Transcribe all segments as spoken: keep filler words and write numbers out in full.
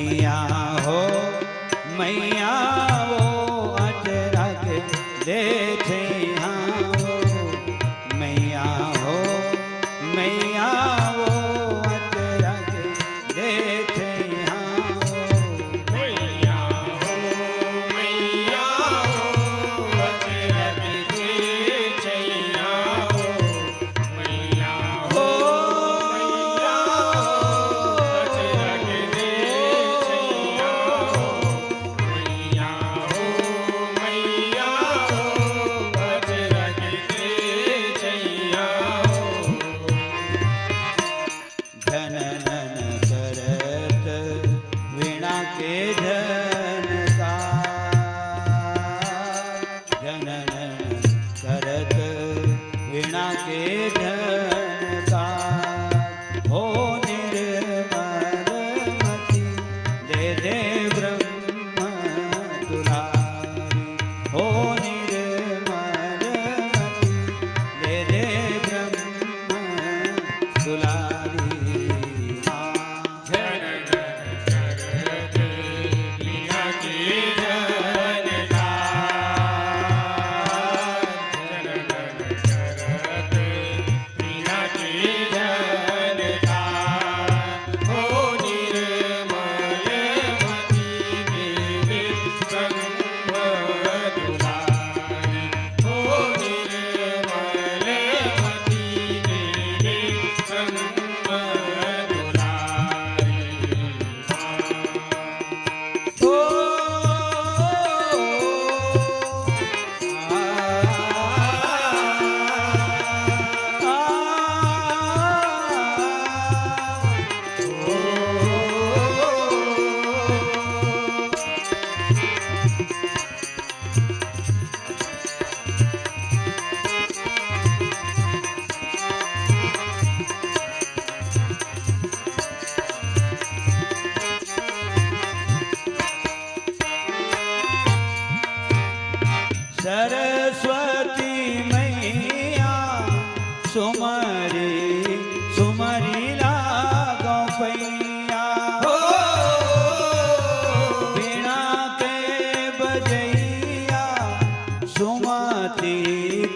मैया हो, मैया हो, अचरज दे छैया हो। मैया हो, मैया हो, अचरज दे छैया हो। मैया हो, मैया हो, अचरज दे छैया हो। मैया हो, मैया हो, अचरज दे छैया हो। मैया हो, मैया हो, अचरज दे छैया हो। झननन करत वीणा के झनकार, झननन करत वीणा के झनकार। हो निर्मल मति दे दे ब्रह्म दुलारी, हो निर्मल मति दे दे ब्रह्म दुलारी माँ। झननन करत वीणा के झनकार, झननन करत वीणा के झनकार। हो निर्मल मति दे दे ब्रह्म दुलारी, हो निर्मल मति दे दे ब्रह्म दुलारी। सरस्वती मैया सुमरी सुमरी लागो पैया। हो वीणा के बजैया, सुमति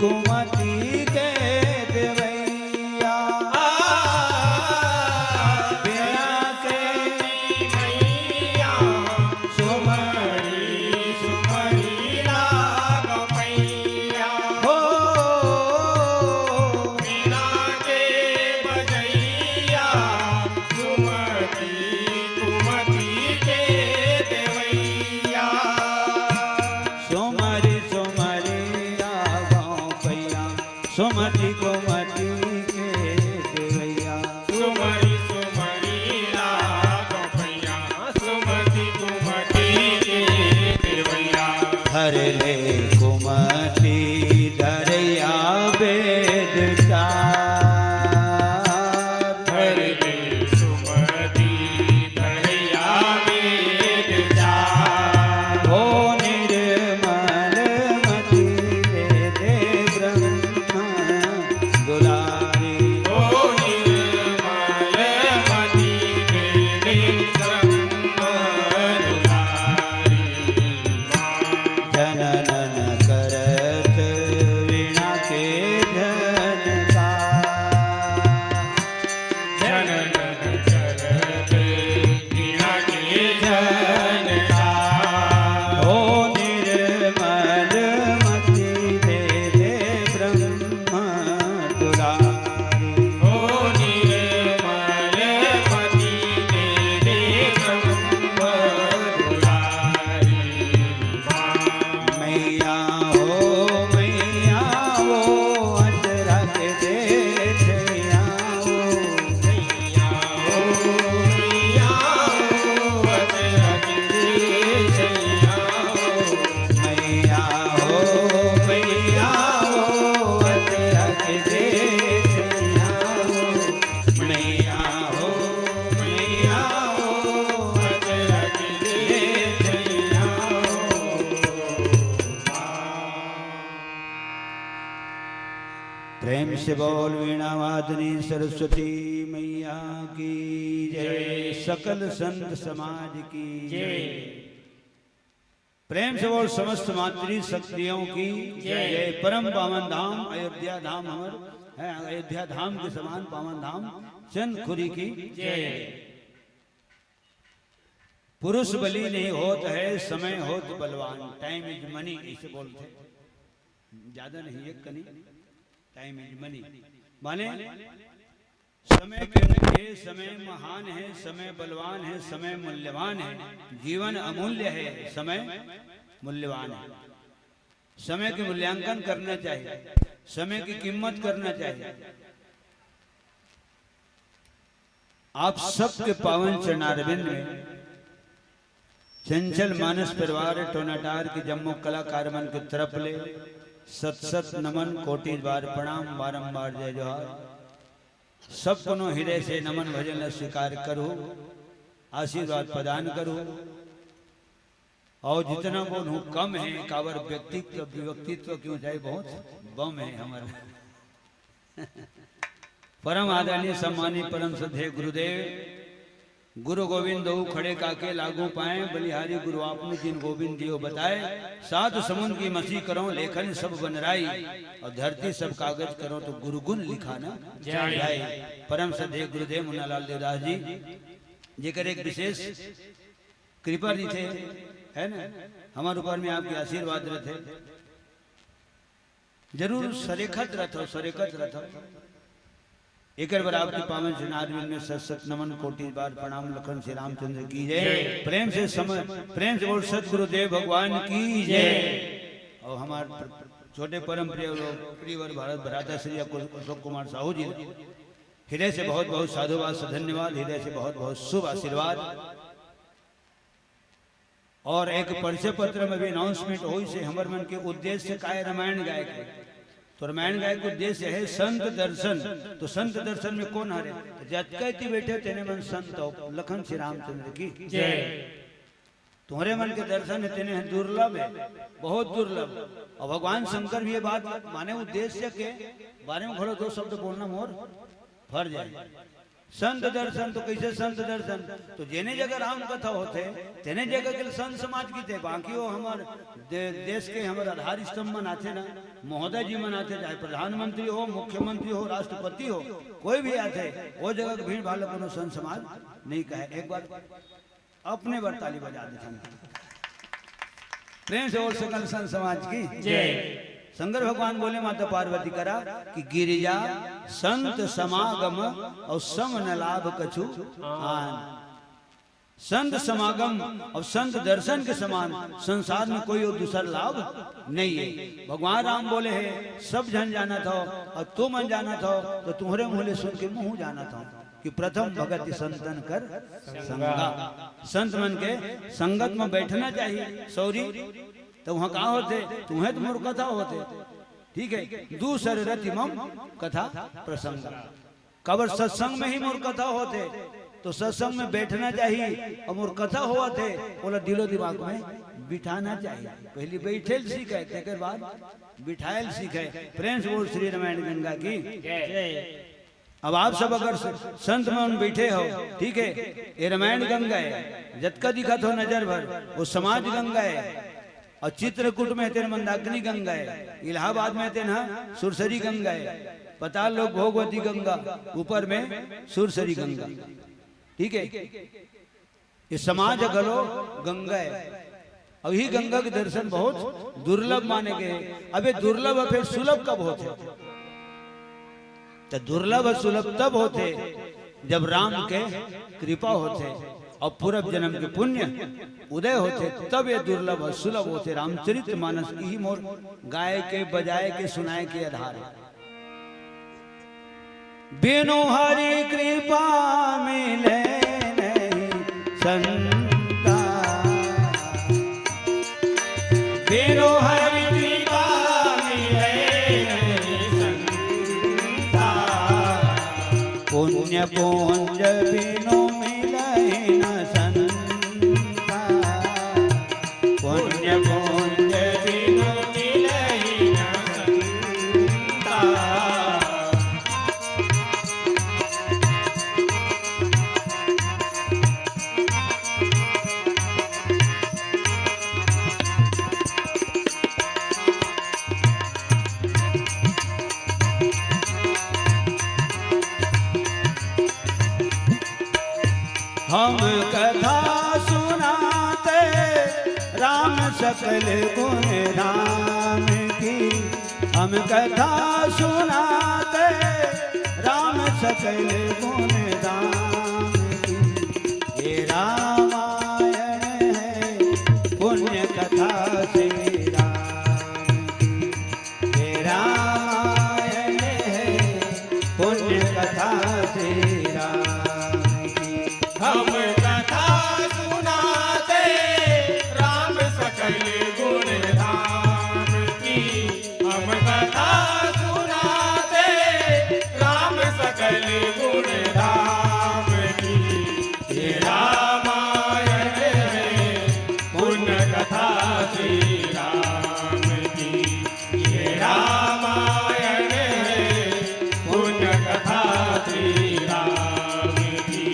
कुमति के देवैया। वीणा के मैया सुमरी सुमरी लागो पैया। हो वीणा के बजैया, सुमति कुमति के देवैया। सुमरि सुमरि लागो पैया, सुमति कुमति के देवैया। सुमरि सुमरि लागो पैया, सुमति कुमति के देवैया। हर ले कुमति धरैया बेद चार। हर ले सुमति धरैया बेद चार। हो निर्मल मति दे दे ब्रह्म दुलारी। हो निर्मल मति दे दे ब्रह्म दुलारी। झननन करत वीणा के झनकार। झननन करत वीणा के झनकार। हो निर्मल मति दे दे ब्रह्म दुलारी। हो निर्मल मति दे दे ब्रह्म दुलारी। मैया हो, मैया हो, अचरज दे छैया हो। मैया हो, मैया हो, अचरज दे छैया हो। मैया हो, मैया हो, अचरज दे छैया हो। मैया हो, मैया हो, अचरज दे छैया हो। प्रेम से बोल वीणा वादनी सरस्वती मैया की जय। सकल संत समाज की जय। प्रेम से बोल समस्त मातृ शक्तियों की जय। जय। परम पावन धाम अयोध्या धाम हमर है, अयोध्या धाम के समान पावन धाम चंदखुरी की जय। पुरुष बली नहीं होत है, समय होत बलवान। Time is money, इसे बोलते हैं। ज्यादा नहीं, एक कनी। Time is money। माने समय के, ये समय महान है, समय बलवान है, समय मूल्यवान है। जीवन अमूल्य है, समय मूल्यवान है। समय के मूल्यांकन करना चाहिए, समय की कीमत करना चाहिए। आप सबके पावन चरणारविंद में चंचल मानस परिवार टोनाटार के जम्मो कलाकार मन के तरफ ले सत सत नमन, कोटि बार प्रणाम, बारंबार जय जोहार। सब कोनो हृदय से नमन भजन ला स्वीकार करो, आशीर्वाद प्रदान करो। और जितना बोलूं कम है, काबर व्यक्तित्व, व्यक्तित्व क्यों चाहे बहुत बम है हमर। परम आदरणीय सम्मानित परम श्रद्धेय गुरुदेव, गुरु गोविंद दो खड़े काके लागू पाए, बलिहारी गुरु आपने जिन गोविंद दियो बताए, सात समुद्र की मसी करो लेखन सब बनराई, और धरती सब कागज करो तो गुरु गुण लिखा ना जाए। जाए। परम श्रद्धेय गुरुदेव मुन्नालाल देवदास जी, जेकर एक विशेष कृपा रहिथे, है ना, हमर ऊपर में आपके आशीर्वाद रहिथे। जरूर सरेखत रहिथव, सरेखत रहिथव। एकर बर आपके पावन चरणारविंद में सत सत नमन, कोटि बार प्रणाम। लखन श्री रामचंद्र की जय। जय। प्रेम से समय, प्रेम से बोल सतगुरुदेव भगवान की जय। जय। और हमारे छोटे परम प्रिय लोग, प्रियवर भारत भ्राता श्री अशोक कुमार साहू जी, हृदय से बहुत बहुत साधुवाद, धन्यवाद, हृदय से बहुत बहुत शुभ आशीर्वाद। और एक परिचय पत्र में भी announcement होइस हे, हमर मन के उद्देश्य का हे रामायण गाय के। तो रामायण गाय के उद्देश्य हे संत दर्शन। तो संत दर्शन में कोन हरे? तो जतका इति बैठे तेने मन संत हो। लखन श्री रामचंद्र की जय। तुम्हरे मन के दर्शन हे, तेने हे दुर्लभ हे, बहुत दुर्लभ। और भगवान शंकर भी ये बात माने उद्देश्य के बारे में घलो दो शब्द बोलना मोर फर्ज हे। संत दर्शन तो कैसे संत दर्शन? तो जेने जगह राम कथा होथे, तेने जगह के संत समाज की थे। बाकी वो हमर दे-, देश के हमर आधार स्तंभ मन आथे ना, महोदय जी मन आथे, चाहे प्रधानमंत्री हो, मुख्यमंत्री हो, राष्ट्रपति हो, कोई भी आथे, वो जगह के भीड़ भाड़ ला कोनो संत समाज नहीं कहे। एक बार अपने बर ताली बजा देथन। प्रेम से बोल सकल संत समाज की जय। शंकर भगवान बोले माता पार्वती करा कि गिरिजा संत समागम और सम न लाभ कछु आन। संत समागम और संत दर्शन के समान संसार में कोई और दूसर लाभ नहीं हे। भगवान राम बोले हे, सब झन जानत हो और तुमन जानत हो, तो तुम्हरे मुँह ले सुन के महूँ जानत हो कि प्रथम भगति संतन कर संगा। संत मन के संगत में बैठना चाहिए। सौरी, तो वहाँ का होथे? तुम्हें तो मोर कथा होथे। ठीक हे, दूसर रति मम कथा प्रसंग। काबर सत्संग में ही मोर कथा होथे, तो सत्संग में बैठना चाहिए। और मोर कथा होवत हे, ओला दिलो दिमाग में बिठाना चाहिए। पहली बैठे ल सीखे, तेकर बाद बिठाए ल सीखे। प्रेम से बोल श्री रामायण गंगा की जय। अब आप सब अगर स-, संत मन बैठे हो, ठीक हे, ये रामायण गंगा हे, जतका दिखत हो नजर भर, वो समाज गंगा हे। और चित्रकूट में तेन मंदाकिनी गंगा हे, इलाहाबाद में तेन ह सुरसरी गंगा हे, पाताल लोक भोगवती गंगा, ऊपर में सुरसरी गंगा। ठीक हे, ये समाज घलो गंगा हे। अउ इही गंगा के दर्शन बहुत दुर्लभ माने गे हे। अब ये दुर्लभ अउ फेर सुलभ कब होथे? त दुर्लभ अउ सुलभ तब होथे, जब राम के कृपा होथे अउ पूर्व जन्म के पुण्य उदय होथे, तब ये दुर्लभ अउ सुलभ होथे। रामचरित मानस इही मोर गाय के, बजाय के, सुनाय के आधार हे। बिनु हरि कृपा मिले नहीं संता। बिनु हरि कृपा मिले नहीं संता। पुण्य पुंज बिनु मिले न संता। पुण्य पुंज बिनु मिले न संता। हम कथा सुनाते राम सकल गुण धाम की, हम कथा सुनाते राम सकल गुण धाम की। ये रामायण है पुण्य कथा श्री राम की, ये रामायण है पुण्य कथा श्री राम की। हम कथा सुनाते राम सकल गुण धाम की, हम कथा सुनाते राम सकल गुण धाम की। ये रामायण है पुण्य कथा श्री राम की, ये रामायण है पुण्य कथा श्री राम की।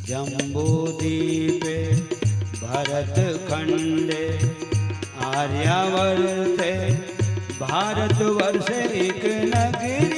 जम्बूदीपे भरत खंडे आर्यावर्ते भारतवर्षे एक नगरी।